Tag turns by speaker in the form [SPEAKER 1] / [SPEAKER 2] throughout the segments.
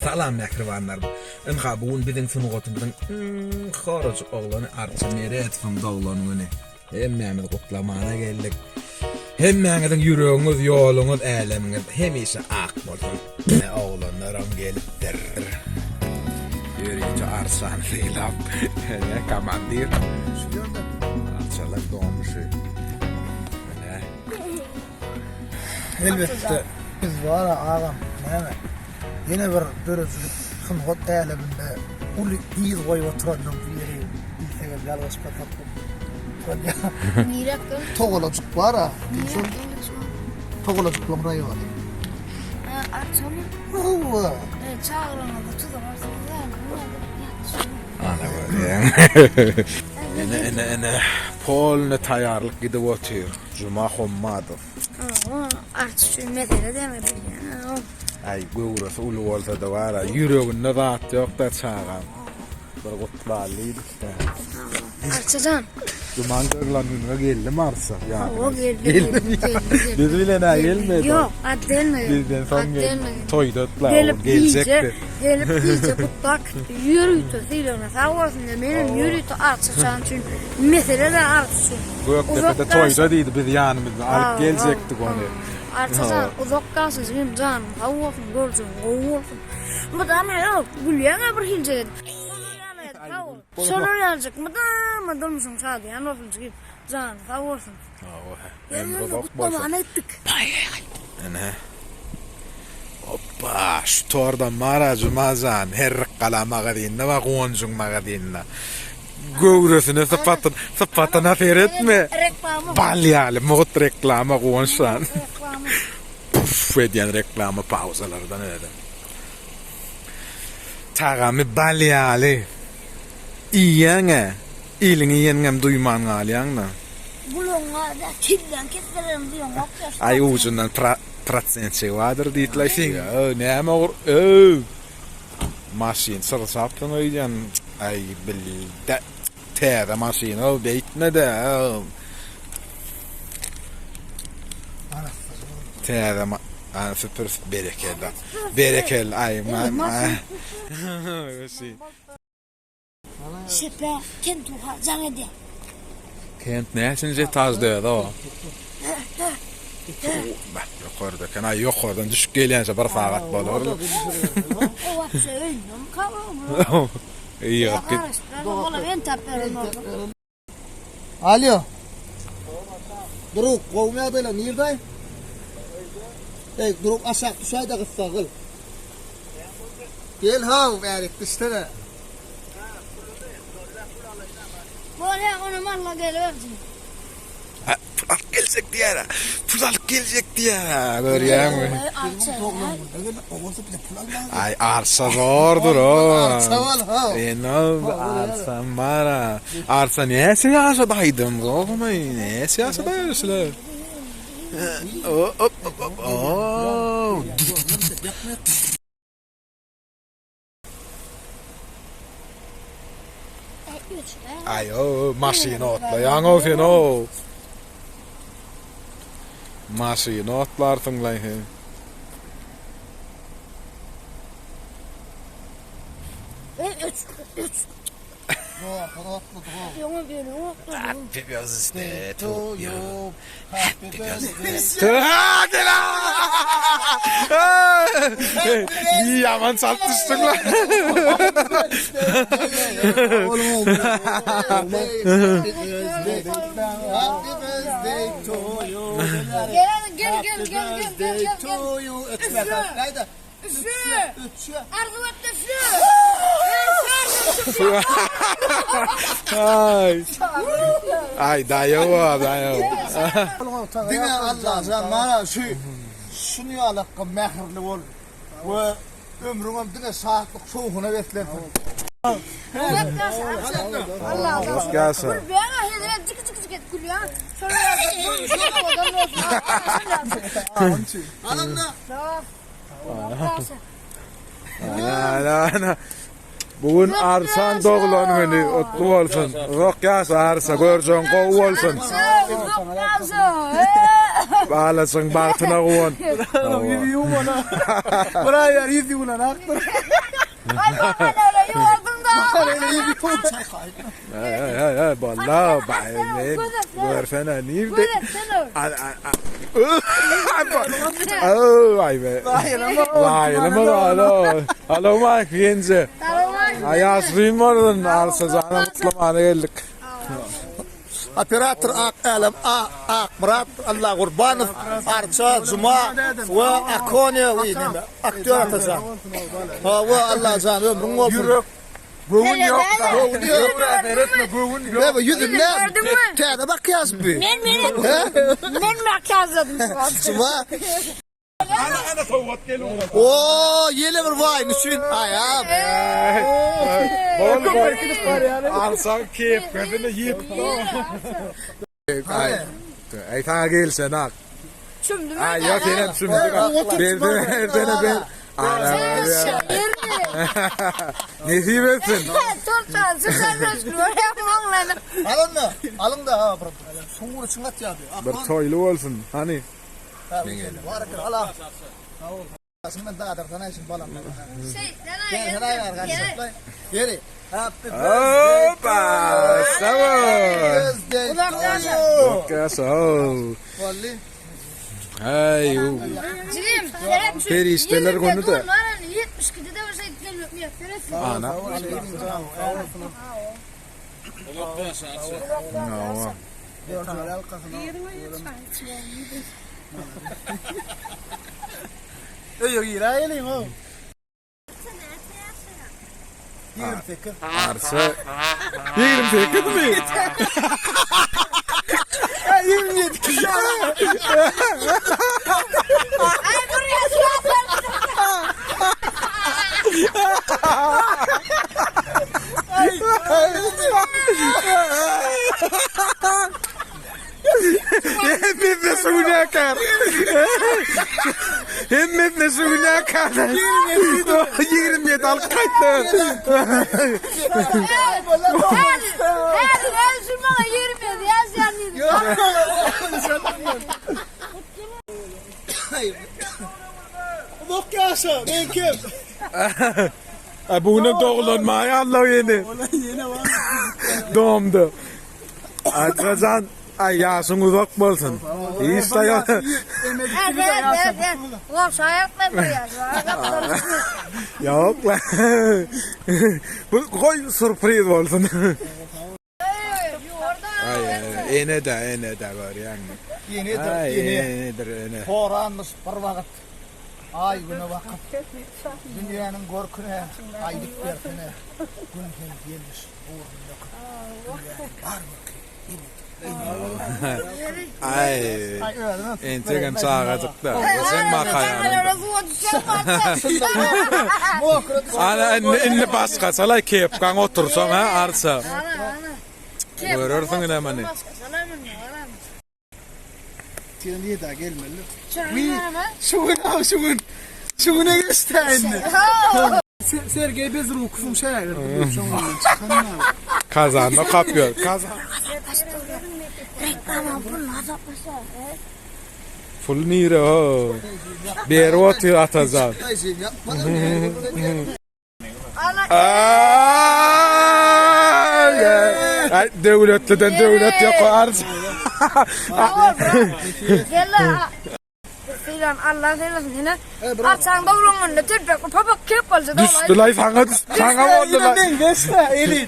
[SPEAKER 1] Salam mähribanlarym. Ynha bu gün biziň sungatymyzyň iň horajyk oglany Arça Meredowyň doglan güni. Hemmämiz gutlamana geldik. Hemmäňiziň ýüregiňiz, ýoluňyz, älemiňiz hemişe ak bolsun. Ine oglanlaram gelipdir. Ýörite Arçany sylap. Ine komandir. Arçalar domuşy. Ine.
[SPEAKER 2] Elbetde biz bara agam näme ýene bir döredijilik sungat äleminde uly yz goýup oturanlaryň biri diýsegem ýalňyşmasak bolýar.
[SPEAKER 3] Nirekde?
[SPEAKER 2] Togalajyk bara. Togalajyklaryň raýony.
[SPEAKER 3] Ha, Arçamy?
[SPEAKER 2] Hawa.
[SPEAKER 3] E, çagyraňyzda tuzak alsaňyz
[SPEAKER 1] Ana görýäň. Ene ene ene polny taýýarlyk gidip otyr. Juma Hommadow.
[SPEAKER 3] Hawa, arçy üçin mesele deme bilýän.
[SPEAKER 1] Aý, göwresi uly bolsa-da bar-a, ýüreginde zat ýok-da çagaň. Bir gutlaly diýdik-dä.
[SPEAKER 3] Arçajan.
[SPEAKER 1] Jumaň doglan gününe geldimi Arça?
[SPEAKER 3] Hawa, geldi. Geldi, geldi.
[SPEAKER 1] Biz bilen-ä gelmedi.
[SPEAKER 3] Ýok, atdelno.
[SPEAKER 1] Bizden soň geldi. Toýda
[SPEAKER 3] Gelip gije, gelip gije gutlap gitdi. Ýörite sylagyna sag bolsun diýip, menem ýörite Arçajan üçin, mesele-de Arça üçin.
[SPEAKER 1] Gökdepede toýda diýdi, biz ýanymyzda alyp geljekdik ony.
[SPEAKER 3] Arçajan uzak ýaşa jigim janyň sag bolsun, görjegiň gowy bolsun. Mydama ýok, gülýäň-ä bir hiljek edip. Şolar ýalyjyk mydama durmuşyň şadyýan bolsun jigim, janyň sag bolsun.
[SPEAKER 1] Hawa, ömri uzak bolsun.
[SPEAKER 3] Gutlamany etdik.
[SPEAKER 1] Ine. Hoppa, şu tordan bar-a Jumajan, Herrikgala magazynda bar, Guwanjyň magazynda. Göwresine sypatyn, sypatyna seretme.
[SPEAKER 3] Reklama.
[SPEAKER 1] Bal ýaly mugt reklama Guwançjan.
[SPEAKER 3] Reklama.
[SPEAKER 1] Puff edýän reklama pauzalardan özem. Tagamy bal ýaly. Iýýäň-ä, iliň iýeniňem duýman galýaň-da.
[SPEAKER 3] Gulagyňa da kelläň kesselerem duýaňok ýa.
[SPEAKER 1] Aý ujundan prosentjigi bardyr diýdiler seň. Öý näme ogr öý. Maşyn çyrşapsyň öýdýän. Aý bilde täze maşyn ow beýtme-de. Täze ma a süpür berekella. Berekella aý ma.
[SPEAKER 3] Şepe Kentuha jaň edýär.
[SPEAKER 1] Kent näçinji etažda özi o? Bak ýokarda eken. Aý ýokardan düşüp gelýänçä bir sagat bolar.
[SPEAKER 3] O wapşe öýündemi
[SPEAKER 1] Ýok git.
[SPEAKER 2] Alýo. Druk, gowumy ýagdaýlar, nirde? Eý, druk aşak düşäý-de gyssagyl. Gel how, bärik düşsene.
[SPEAKER 3] Bolýa, onam alla gelibersin.
[SPEAKER 1] Pul alyp geljek diýýär-ä. Pul alyp geljek diýýär-ä, görýäňmi? Aý, arça zordur o.
[SPEAKER 2] Arça bol, how.
[SPEAKER 1] Ene, arçam bar-a. Arça näçe ýaşady aýdym, gowumy? Näçe ýaşady şular? Op, op, op, op. Aý-ow, maşyny otlaýaň-ow sen-ow. Maşyny otlarsyň-laý sen. Happy birthday to you. Happy birthday to Ýaman çalt düşdüň lan.
[SPEAKER 2] Happy birthday to you.
[SPEAKER 3] Gel gel gel gel gel gel gel. Üfle! Arzuw etde üfle!
[SPEAKER 1] Ay. Ay daýaw daýaw.
[SPEAKER 2] Diňe Allajan mana şu şuny ýalakka mähirli bol we ömrüňem diňe şatlyk şowhuna beslensin.
[SPEAKER 1] Hoş gelsin.
[SPEAKER 3] Gülýän hezret jik jik jik edip gülýän. Şolar ýaly.
[SPEAKER 2] Alanda.
[SPEAKER 1] Ana, ana. Bu gün Arçan doglan güni, utly bolsun. Uzak ýaşa Arça, görjegiň gowy bolsun.
[SPEAKER 3] Uzak ýaşa.
[SPEAKER 1] Balasyň bagtyna guwan.
[SPEAKER 2] Ýüzi ýuwmana. Bir aý bäri ýüzi ýuwlan akdyr.
[SPEAKER 3] Ay baba öyle ýuwardym da.
[SPEAKER 1] Hey hey hey hey balla bay men görsene nirde.
[SPEAKER 3] Görsene.
[SPEAKER 1] Ay be. Laýlama alo. Alo mak ýenje. Aý ýaşlym bolsun. Arsa jana gutlamana geldik.
[SPEAKER 2] Operator Ak Älem A Akmyrat Allagurbanow Arça Juma we Akoniýa we neme aktýor Atajan. Hawa Allajan ömrüň bolsun.
[SPEAKER 1] Ýürek göwün ýok.
[SPEAKER 2] Göwün ýok.
[SPEAKER 1] Seretme göwün ýok.
[SPEAKER 2] Näme ýüzünde täze bakýas bi.
[SPEAKER 3] Men men men makyajladım şu an.
[SPEAKER 2] Juma.
[SPEAKER 1] Ana ana sowgat gel ugra.
[SPEAKER 2] Oo ýene bir waýn üçin. Aýam.
[SPEAKER 1] Bol bol. Alsaň kepkesini ýyk. Ay. Ay sana gelsen ak.
[SPEAKER 3] Çümdüm.
[SPEAKER 1] Ay yok senem çümdük. Berde berde ben. Ana. Nesip etsin.
[SPEAKER 3] Tortan sen özgür yapmam lan.
[SPEAKER 2] Alın da, alın da ha bir suwuny çyňat ýa.
[SPEAKER 1] Bir toýly bolsun. Hani?
[SPEAKER 2] Barakal ala. Sag bol. Sen dadyrdan aýsyn balam.
[SPEAKER 3] Şey,
[SPEAKER 2] Gel sen aý bar garşy. Ýeri. Happy
[SPEAKER 1] Hoppa! Sag bol.
[SPEAKER 2] birthday.
[SPEAKER 3] Uzak
[SPEAKER 2] to you.
[SPEAKER 1] Yaşa. ol.
[SPEAKER 2] Boldy.
[SPEAKER 1] Ay.
[SPEAKER 3] Cigim, serep şu.
[SPEAKER 1] Perişdeler gonu da.
[SPEAKER 3] 72'de de bir şey gelmiyor. Miyaferesin.
[SPEAKER 1] Ana. Nawa.
[SPEAKER 2] Öýe giräýeliň o. 28.
[SPEAKER 1] Arsa. 28 mi?
[SPEAKER 2] 27 kişi.
[SPEAKER 3] Ay buraya su
[SPEAKER 1] Hemmesine şu günahkar. Hemmesine şu günahkar. 27 alyp gaýtdy.
[SPEAKER 3] Her her her şu bana 27 yaz yani.
[SPEAKER 2] Bok ýaşa, men kim?
[SPEAKER 1] Ha bugüne doğulanmaya Allah yeni.
[SPEAKER 2] Ýene bar.
[SPEAKER 1] Doğumdu. Atacan ay yaşın uzak bolsun. Hiç de yok.
[SPEAKER 3] Her her her her. Ulan şayet mi buraya?
[SPEAKER 1] Yok lan. Bu koy sürpriz bolsun. Ay ay ene de ene de var yani.
[SPEAKER 2] Ýene
[SPEAKER 1] Ay
[SPEAKER 2] ýene.
[SPEAKER 1] enedir ene.
[SPEAKER 2] Horanmyş bir wagt. Aý güne bakyp. Dünýäniň görküne aýdyp bersene. Gün hem gelmiş burnuny döküp. Dünýäniň bar görki.
[SPEAKER 1] Ay
[SPEAKER 2] Aý özüme.
[SPEAKER 1] entegem çagajyk da. Sen makaýanyň. Ana indi indi başgaçalay kepkaň otursaň ha arsa. Görersiň ine meni.
[SPEAKER 2] Sen da gelmeli. Şu gün abi şu gün. Şu güne geçti indi. Sergey Bezrukov'un şägirdi.
[SPEAKER 1] Kazanda kapýar. Kazan.
[SPEAKER 3] Reklama pul azaplaşar.
[SPEAKER 1] Pul nire o? Beri otyr atajan. Ay, ay, döwletliden döwlet ýok arz.
[SPEAKER 3] Gel la. Filan Allah filan yine. Açan dowlun önünde telpek papak kep bolsa da
[SPEAKER 1] Düşdülaý saňa düşdü. Saňa boldular.
[SPEAKER 4] Meňzeşme eli.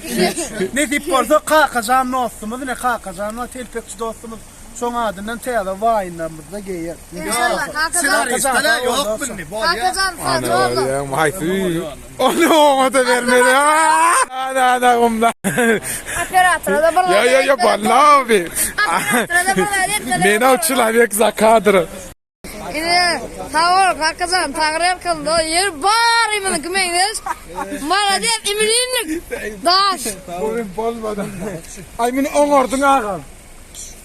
[SPEAKER 4] Nesip bolsa Kakajan dostumyz ne Kakajan telpekçi dostumyz şoň adyndan täze waýynlarymyzda geýer.
[SPEAKER 3] İnşallah Kakajan.
[SPEAKER 2] Senaristler yok bilmi.
[SPEAKER 3] Kakajan
[SPEAKER 1] Ana
[SPEAKER 3] fazla.
[SPEAKER 1] ya haýsy. Onu oňa da bermedi. Ana ana gumda.
[SPEAKER 3] Operatora da bir
[SPEAKER 1] Ya ya ya vallahi abi.
[SPEAKER 3] Operatora da bir
[SPEAKER 1] Men o человек za kadr.
[SPEAKER 3] Ine sag bol Kakajan taňry kyldy. Ýer bar imini meňzeş. Malades imininlik. Daş.
[SPEAKER 1] Bugün bolmadı. Ay meni oňardyň agam.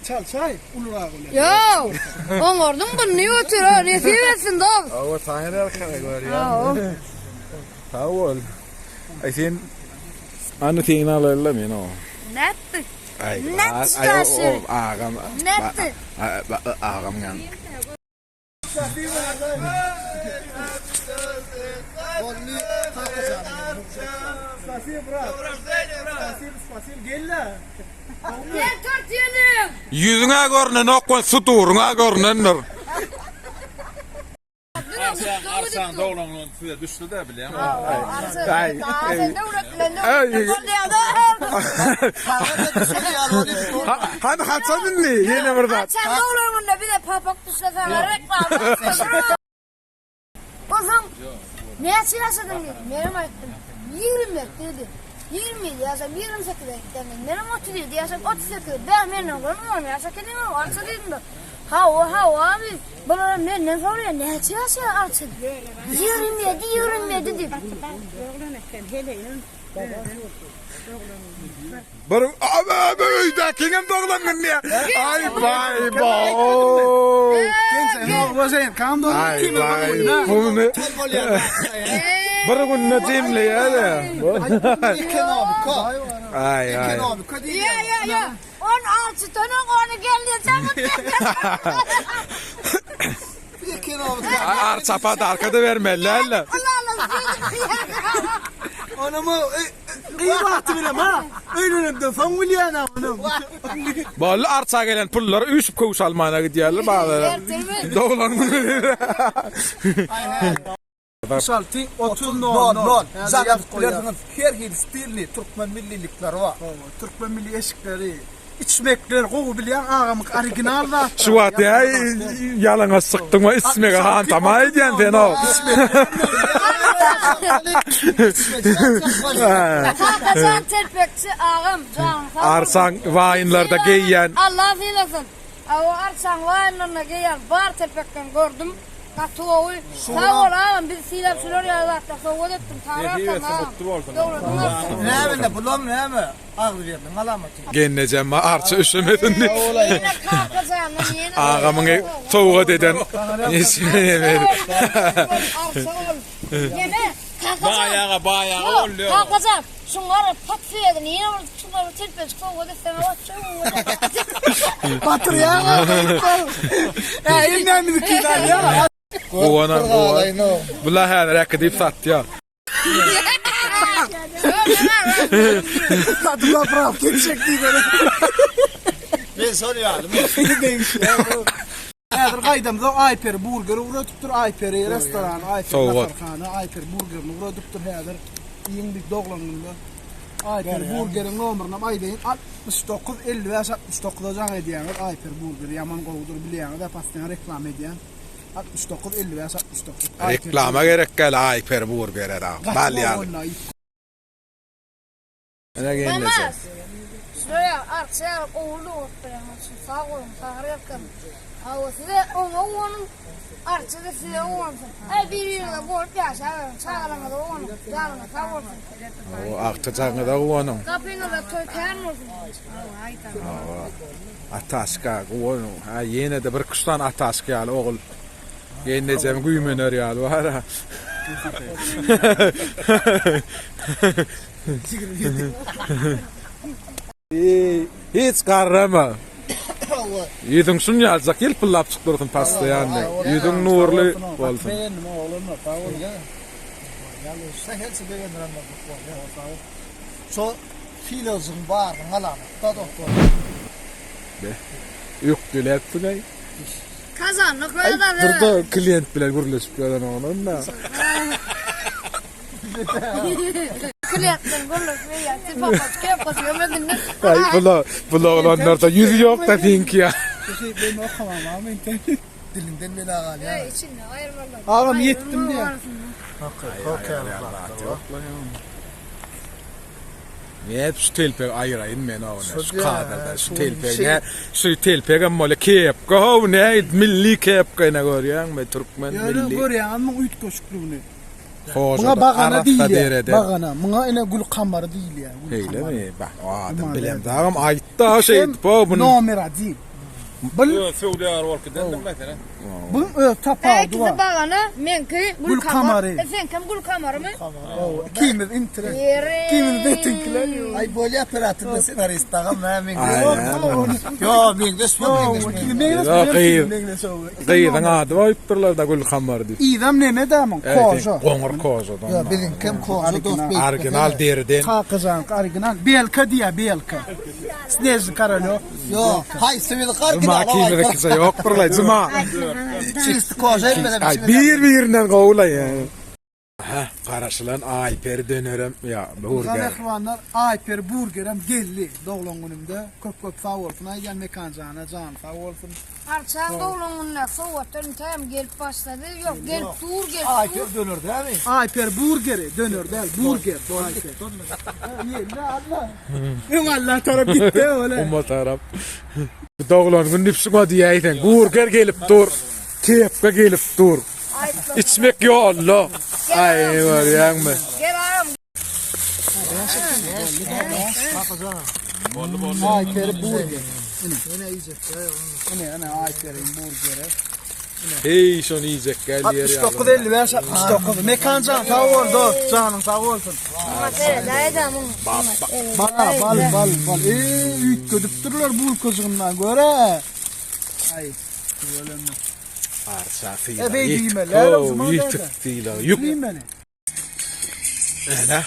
[SPEAKER 2] Çal çay ulurak öyle.
[SPEAKER 3] Yo. Oňardyň bu ne otur ha? Nesip etsin dost.
[SPEAKER 1] Awa taňry arkana görýär. Sag bol. Ay sen Anı sen alarla men o.
[SPEAKER 3] Nätdi? Nätdi şu?
[SPEAKER 1] Agam.
[SPEAKER 3] Nätdi?
[SPEAKER 1] Agam ýan.
[SPEAKER 3] Gel tort ýelim.
[SPEAKER 1] Ýüzüňe görnenok we suduryňa görnendir.
[SPEAKER 5] Arçaň doglan güni size düşdi-de bilýäňmi?
[SPEAKER 1] Hany haçan indi ýene bir zat.
[SPEAKER 3] Arçaň doglan günde bize papak düşse saňa reklama. Onsoň näçe ýaşadyň diýdi. Menem aýtdym. 21 diýdi. 27 ýaşap 28-e gitdim. Menem 37 ýaşap 38. Bä menden görme on ýaş ekeniň arça diýdim. Hawa, hawa abi. Bular menden soraýar, näçe ýaşaýar Arçyn? 27, 27 diýip.
[SPEAKER 1] Bir abi abi öýdäkiňem doglan gün diýýär. Aý baý bo. Aý baý bu Bir günde jemleýär. Aý aý.
[SPEAKER 3] Ýa ýa ýa. On alty tonun ony geldi çabuk.
[SPEAKER 1] Arça padarka da bermeli elle.
[SPEAKER 4] Onumu gyýbaty bilem ha. Öýlenenden soň bilýän ha onu.
[SPEAKER 1] Boldy arça gelen pullar üýşüp köwüş almana gidýärler bazara. Doglan güni.
[SPEAKER 4] 66 30 0 0.
[SPEAKER 2] Jaň edip bilersiňiz. Her hili stilli türkmen millilikleri bar.
[SPEAKER 4] Türkmen milli eşikleri, içmekler gowy bilýän agamyk original zat.
[SPEAKER 1] Şu wagt ýa ýalaňaç çykdyň we içmege hantama edýän sen o.
[SPEAKER 3] Kakajan telpekçi agam janyň sag bolsun.
[SPEAKER 1] Arsaň waýnlarda geýýän.
[SPEAKER 3] Allah sylasyn. Awa arçaň waýnlarynda geýýän bar telpekden gördüm. Gaty gowy. Sag bol agam bizi sylap şular ýaly zatlar sowgat etdiň. Sag bol agam. Döwletiň artsyn.
[SPEAKER 2] Näme indi bulam näme agzybirligiň alamaty.
[SPEAKER 1] Gelnejem arça üşemesin diýip.
[SPEAKER 3] Ýene kakajandan ýene.
[SPEAKER 1] Agamyň sowgat eden nesini
[SPEAKER 3] Arça ol. Ýene kakajan.
[SPEAKER 5] Baýaga baýaga boldy.
[SPEAKER 3] Kakajan şuňa pat söýedini ýene bir şuňa telpejik sowgat etseň oçça gowy.
[SPEAKER 4] Batyrýaň. Ä, emmemizi alýar.
[SPEAKER 1] Guwanan guwan. Bular häzir äkidip satýar.
[SPEAKER 4] Satyp aprap geçjek diýip.
[SPEAKER 2] Men şol ýaly.
[SPEAKER 4] Häzir gaýdamzok Aýperi burger ugradypdyr Aýperi restorany Aýperi
[SPEAKER 1] Sowgat.
[SPEAKER 4] naharhana Aýperi burgerini ugradypdyr häzir iň büyük doglan günde. Aýperi burgeriň nomerinem aýdaýyn 69 55 69-a jaň edýäňiz Aýperi burgeri ýaman gowudyr bilýäňiz-ä pastyňa reklama edýän 69 55 69 Aýperi
[SPEAKER 1] Reklama gerek däl Aýperi burgere da. Bal ýaly. Ine gelneje.
[SPEAKER 3] Namaz. Şuraya arça ogul dogurtdyran üçin sag boluň, sagry ýalkam. Hawa size oňa guwanyň, arça da size guwansyn. Aý bir-biriňize bolup ýaşaberiň, çagalaryňyza guwanyň, janyňyz sag bolsun.
[SPEAKER 1] Hawa, agtyjagyňyza guwanyň.
[SPEAKER 3] Gapyňyzda toý kän bolsun.
[SPEAKER 1] Hawa. Ataşka guwanyň. Ha, ýene-de bir kuşdan Ataşka ýaly ogul. Gelnejem güýmener ýaly bar-a. Hiç garrama. Ýüzüň şun ýaljak ýylpyldap çykyp dursun pastoýanny. Ýüzüň nurly bolsun.
[SPEAKER 4] Begendim oglanlar sag boluň.
[SPEAKER 2] Sähelçe begendiren bolsak bolýar. Şo filojygyň barynyň alamatda dostlar.
[SPEAKER 1] Be. Ökdeläpsiň-aý.
[SPEAKER 3] Kazanlyk
[SPEAKER 1] Aý,
[SPEAKER 3] özi
[SPEAKER 1] dur-da klient bilen gürleşip ýören oglan-da.
[SPEAKER 3] Klientler gürleşmeýär. Siz papaç kepkaç ýömediniz.
[SPEAKER 1] Aý, bula, bula oglanlarda ýüzi ýok-da seňki ýa.
[SPEAKER 4] Ben okamam abi internet.
[SPEAKER 2] Dilinden bela galýar.
[SPEAKER 3] Öý içinde aýyrmaly.
[SPEAKER 4] Agam ýetdim diýýär.
[SPEAKER 1] Nädip şu telpegi aýyraýyn men ow ne şu kadrda şu telpegi ne şu telpegem bolýa kepka how ne milli kepka ine görýäňmi türkmen
[SPEAKER 4] Ýöne
[SPEAKER 1] milli
[SPEAKER 4] görýäňizmi muň üýtgeşikligini?
[SPEAKER 1] Hoja
[SPEAKER 4] Muňa bagana
[SPEAKER 1] arassa
[SPEAKER 4] diýilýär.
[SPEAKER 1] derede.
[SPEAKER 4] Bagana. Muňa ine gül kamary diýilýär. Gül kamary.
[SPEAKER 1] Şeýlemi? Bak o adam bilem dagam aýtda şeýdip o bunu.
[SPEAKER 4] Nomer 1. Bil
[SPEAKER 5] Söwdagär bolup gidendir meselem.
[SPEAKER 4] Buň öz tapawudy
[SPEAKER 3] Ikisi
[SPEAKER 4] bar.
[SPEAKER 3] bagana, meňki
[SPEAKER 4] Gül kamary.
[SPEAKER 3] E, seňkem gül kamarymy?
[SPEAKER 4] Hawa, ikimiz intre.
[SPEAKER 3] Ýeri.
[SPEAKER 4] Ikimiz betiňkiler.
[SPEAKER 2] Ay bolýa operator da senarist agam nä meňzeş.
[SPEAKER 4] Ýok,
[SPEAKER 2] Ýo, meňzeş bu meňzeş.
[SPEAKER 4] Ikimiz meňzeş.
[SPEAKER 1] Ýok, gyz.
[SPEAKER 4] Meňzeş ow.
[SPEAKER 1] Gyzyň ady goýupdyrlar da Gül Kamar diýip.
[SPEAKER 4] Yzam neme dämiň? Koža.
[SPEAKER 1] Goňur kožadan.
[SPEAKER 2] Ýo, biziňkem koža dost beýtmesene.
[SPEAKER 1] Original deriden.
[SPEAKER 4] Kakajanky original. Belka diýýär, belka. Snežny korolýow.
[SPEAKER 2] Ýo, haýsy bizi
[SPEAKER 1] Juma
[SPEAKER 2] original.
[SPEAKER 1] ikimiziňkisi ýokdurlaý, Juma.
[SPEAKER 2] Çisti koža etmesem.
[SPEAKER 1] Aý, bir-birinden gowulaý. Hä, garaşylan Aýperi dönerem, ýa, burger.
[SPEAKER 4] Mähribanlar, Aýperi burgerem geldi doglan günümde. Köp köp sag bolsun aýdýan Mekanjana jany sag bolsun.
[SPEAKER 3] Arçaň doglan gününe sowgatlar intägem gelip başlady. Ýok, gelip dur, gelip dur.
[SPEAKER 2] Aýper döner dämi?
[SPEAKER 4] Aýper burgeri, döner däl, burger. Aýper. Ýa, Allah. Öň Allah tarap gitdi öle.
[SPEAKER 1] Umma tarap. Doglan gün diýip şuňa diýäýseň, burger gelip dur, kepka gelip dur. Içmek ýolda. Aý, görýäňmi?
[SPEAKER 3] Gel agam.
[SPEAKER 4] Aýperi burger. Ine. Ine, ine Aýperiň burgeri.
[SPEAKER 1] Heý, şony iýjek gel ýer ýaly.
[SPEAKER 4] 69 55 69. Mekan jan sag bol dost, janyň sag bolsun. Bala, bal, bal, bal. Eee, üýtgedipdirler bulkajygyndan göre. Aý, ölenme.
[SPEAKER 1] Arça
[SPEAKER 4] E,
[SPEAKER 1] sylagy
[SPEAKER 4] beý
[SPEAKER 1] ýetik.
[SPEAKER 4] diýmeli, äl,
[SPEAKER 1] Ow,
[SPEAKER 4] Zuma
[SPEAKER 1] ýetik
[SPEAKER 4] däde.
[SPEAKER 1] sylagy. Ýük.
[SPEAKER 4] Diýmeli.
[SPEAKER 1] Ene.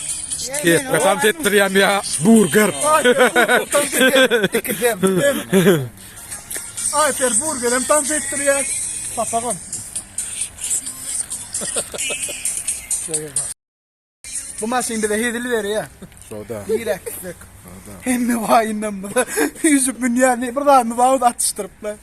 [SPEAKER 1] Kepbe tans etdirýän ýa burger.
[SPEAKER 4] Ikisem. Aýper burgerem tans etdirýär. Papagam. Bu maşyn bize hezil berýär.
[SPEAKER 1] Şoda.
[SPEAKER 4] Niräk gitsek. Hemme waýyndan bize ýüzüp münýär. Bir zadymyz bar atyşdyryplar.